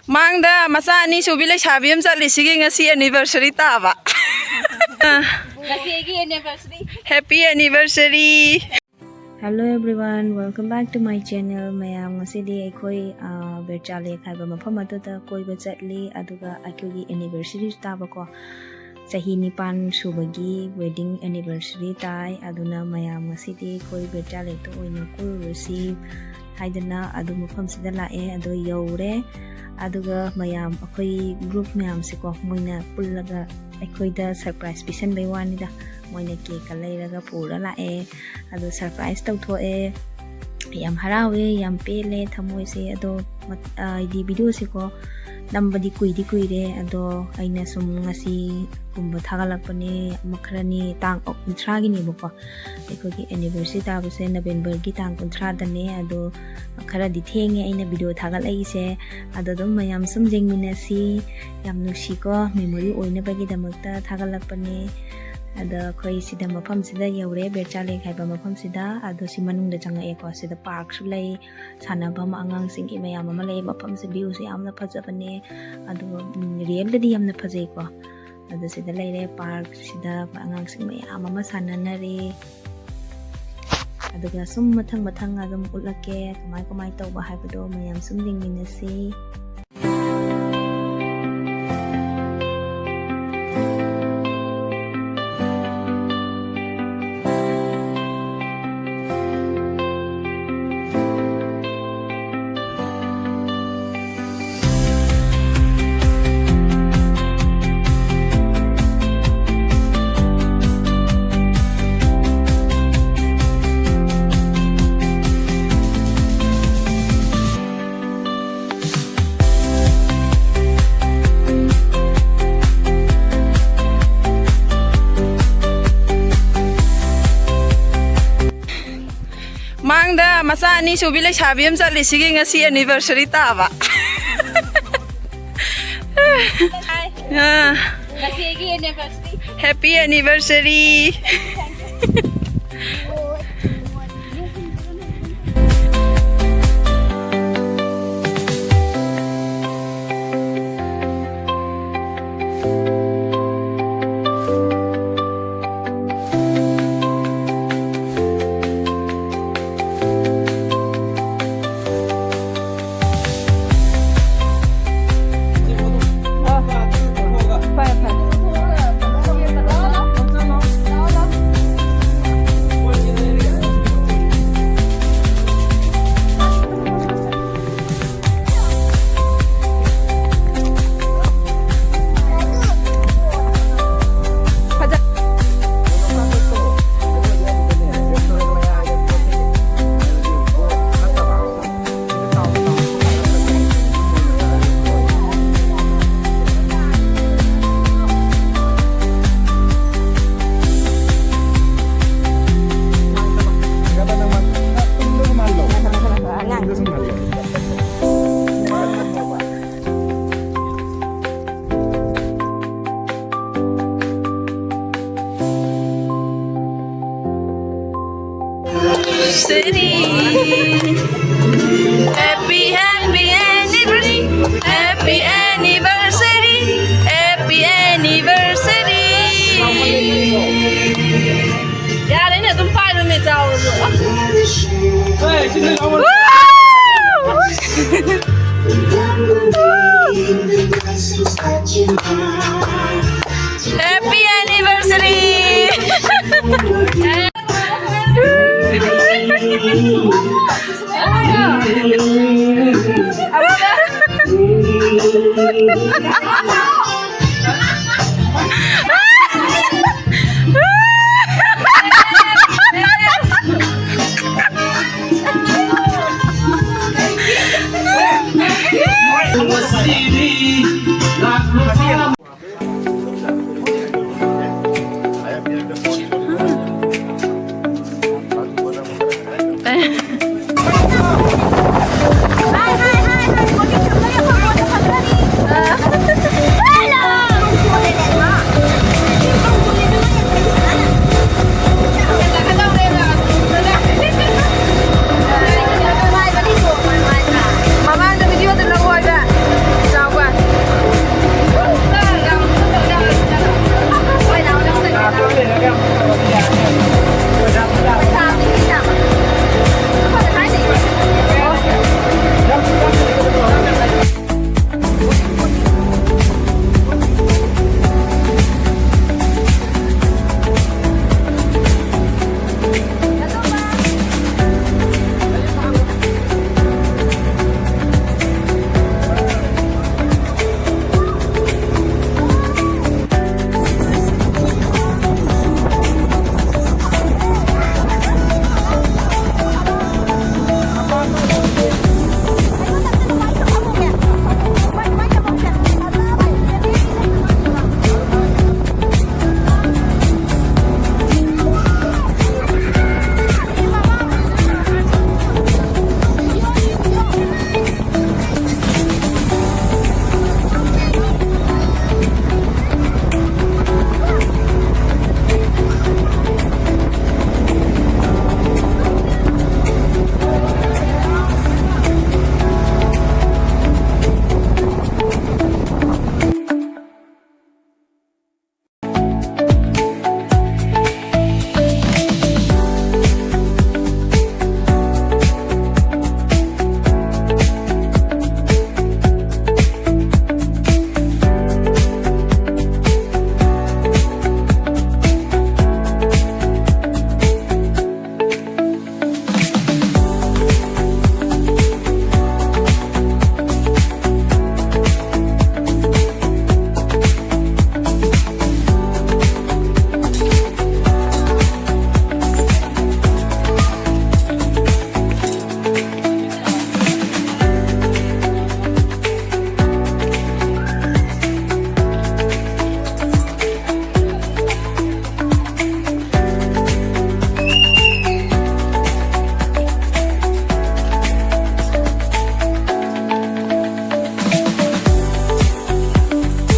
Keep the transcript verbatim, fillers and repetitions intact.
ꯃꯥꯡꯗ ꯃꯆꯥ ꯑꯅꯤ ꯁꯨꯕꯤ ꯂꯩꯁꯥꯕꯤ ꯑꯃ ꯆꯠꯂꯤꯁꯤꯒꯤ ꯉꯁꯤ anniversary ꯇꯥꯕ꯫ ꯉꯁꯤꯒꯤ anniversary꯫ Happy anniversary! Hello everyone, welcome back to my channel. ꯃꯌꯥꯝ, ꯉꯁꯤꯗꯤ ꯑꯩꯈꯣꯏ ꯕꯦꯔꯆꯥ ꯂꯦꯛ ꯍꯥꯏꯕ ꯃꯐꯝ ꯑꯗꯨꯗ ꯀꯣꯏꯕ ꯆꯠꯂꯤ, ꯑꯗꯨꯒ ꯑꯩꯈꯣꯏꯒꯤ anniversary ꯇꯥꯕꯀꯣ, ꯆꯍꯤ ꯅꯤꯄꯥꯟ ꯁꯨꯕꯒꯤ wedding anniversary ꯇꯥꯏ꯫ ꯑꯗꯨꯅ ꯃꯌꯥꯝ, ꯉꯁꯤꯗꯤ ꯑꯩꯈꯣꯏ ꯕꯦꯔꯆꯥ ꯂꯦꯛꯇ ꯑꯣꯏꯅ ꯀꯣꯏꯔꯨꯔꯁꯤ ꯍꯥꯏꯗꯅ ꯑꯗꯨ ꯃꯐꯝꯁꯤꯗ ꯂꯥꯛꯑꯦ꯫ ꯑꯗꯣ ꯌꯧꯔꯦ꯫ ꯑꯗꯨꯒ ꯃꯌꯥꯝ, ꯑꯩꯈꯣꯏ group ꯃꯌꯥꯝꯁꯦꯀꯣ, ꯃꯣꯏꯅ ꯄꯨꯜꯂꯒ ꯑꯩꯈꯣꯏꯗ surprise ꯄꯤꯁꯟꯕꯩ ꯋꯥꯅꯤꯗ꯫ ꯃꯣꯏꯅ cake ꯀ ꯂꯩꯔꯒ ꯄꯨꯔ ꯂꯥꯛꯑꯦ꯫ ꯑꯗꯣ surprise ꯇꯧꯊꯣꯛꯑꯦ꯫ ꯌꯥꯝ ꯍꯔꯥꯎꯋꯦ, ꯌꯥꯝ ꯄꯦꯜꯂꯦ ꯊꯃꯣꯏꯁꯦ꯫ ꯑꯗꯣ ꯃꯠ-, ꯑ, ꯍꯥꯏꯗꯤ video ꯁꯦꯀꯣ, ꯅꯝꯕꯗꯤ ꯀꯨꯏꯗꯤ ꯀꯨꯏꯔꯦ, ꯑꯗꯣ ꯑꯩꯅ ꯁꯨꯝ ꯉꯁꯤꯒꯨꯝꯕ ꯊꯥꯒꯠꯂꯛꯄꯅꯦ꯫ ꯑꯃ ꯈꯔꯅꯤ, ꯇꯥꯡ ꯀꯨꯟꯊ꯭ꯔꯥꯒꯤꯅꯦꯕꯀꯣ, ꯑꯩꯈꯣꯏꯒꯤ anniversary ꯇꯥꯕꯁꯦ November ꯒꯤ ꯇꯥꯡ ꯀꯨꯟꯊ꯭ꯔꯥꯗꯅꯦ꯫ ꯑꯗꯣ ꯈꯔꯗꯤ ꯊꯦꯡꯉꯦ ꯑꯩꯅ video ꯊꯥꯒꯠꯂꯛꯏꯁꯦ꯫ ꯑꯗꯣ ꯑꯗꯨꯝ ꯃꯌꯥꯝ ꯁꯨꯝ ꯌꯦꯡꯃꯤꯟꯅꯁꯤ꯫ ꯌꯥꯝ ꯅꯨꯡꯁꯤꯀꯣ, memory ꯑꯣꯏꯅꯕꯒꯤꯗꯃꯛꯇ ꯊꯥꯒꯠꯂꯛꯄꯅꯦ꯫ ꯑꯗ ꯑꯩꯈꯣꯏ ꯁꯤꯗ ꯃꯐꯝꯁꯤꯗ ꯌꯧꯔꯦ, ꯕꯦꯔꯆꯥ ꯂꯦꯛ ꯍꯥꯏꯕ ꯃꯐꯝꯁꯤꯗ꯫ ꯑꯗꯣ ꯁꯤ ꯃꯅꯨꯡꯗ ꯆꯪꯉꯛꯑꯦꯀꯣ꯫ ꯁꯤꯗ park ꯁꯨ ꯂꯩ, ꯁꯥꯟꯅꯐꯝ ꯑꯉꯥꯡꯁꯤꯡꯒꯤ ꯃꯌꯥꯝ ꯑꯃ ꯂꯩ꯫ ꯃꯐꯝꯁꯦ view ꯁꯦ ꯌꯥꯝꯅ ꯐꯖꯕꯅꯦ꯫ ꯑꯗꯨꯒ, ꯎꯝ, real ꯗꯗꯤ ꯌꯥꯝꯅ ꯐꯖꯩꯀꯣ꯫ ꯑꯗꯨ ꯁꯤꯗ ꯂꯩꯔꯦ, park ꯁꯤꯗ ꯑꯉꯥꯡꯁꯤꯡ ꯃꯌꯥꯝ ꯑꯃ ꯁꯥꯟꯅꯅꯔꯦ꯫ ꯑꯗꯨꯒ ꯁꯨꯝ ꯃꯊꯪ ꯃꯊꯪ ꯑꯗꯨꯝ ꯎꯠꯂꯛꯀꯦ, ꯀꯃꯥꯏ ꯀꯃꯥꯏ ꯇꯧꯕ ꯍꯥꯏꯕꯗꯣ ꯃꯌꯥꯝ ꯁꯨꯝ ꯌꯦꯡꯃꯤꯟꯅꯁꯤ꯫ ꯃꯥꯡꯗ ꯃꯆꯥ ꯑꯅꯤ ꯁꯨꯕꯤ ꯂꯩꯁꯥꯕꯤ ꯑꯃ ꯆꯠꯂꯤꯁꯤꯒꯤ ꯉꯁꯤ anniversary ꯇꯥꯕ꯫ ꯑꯥ, ꯉꯁꯤ ꯑꯩꯒꯤ anniversary꯫ Happy anniversary! City. Happy, happy anniversary. Happy anniversary. Happy anniversary. ꯌꯥꯔꯦꯅꯦ, ꯑꯗꯨꯝ ꯄꯥꯏꯔꯨꯅꯦ, ꯆꯥꯎꯔꯁꯨ꯫ Happy anniversary!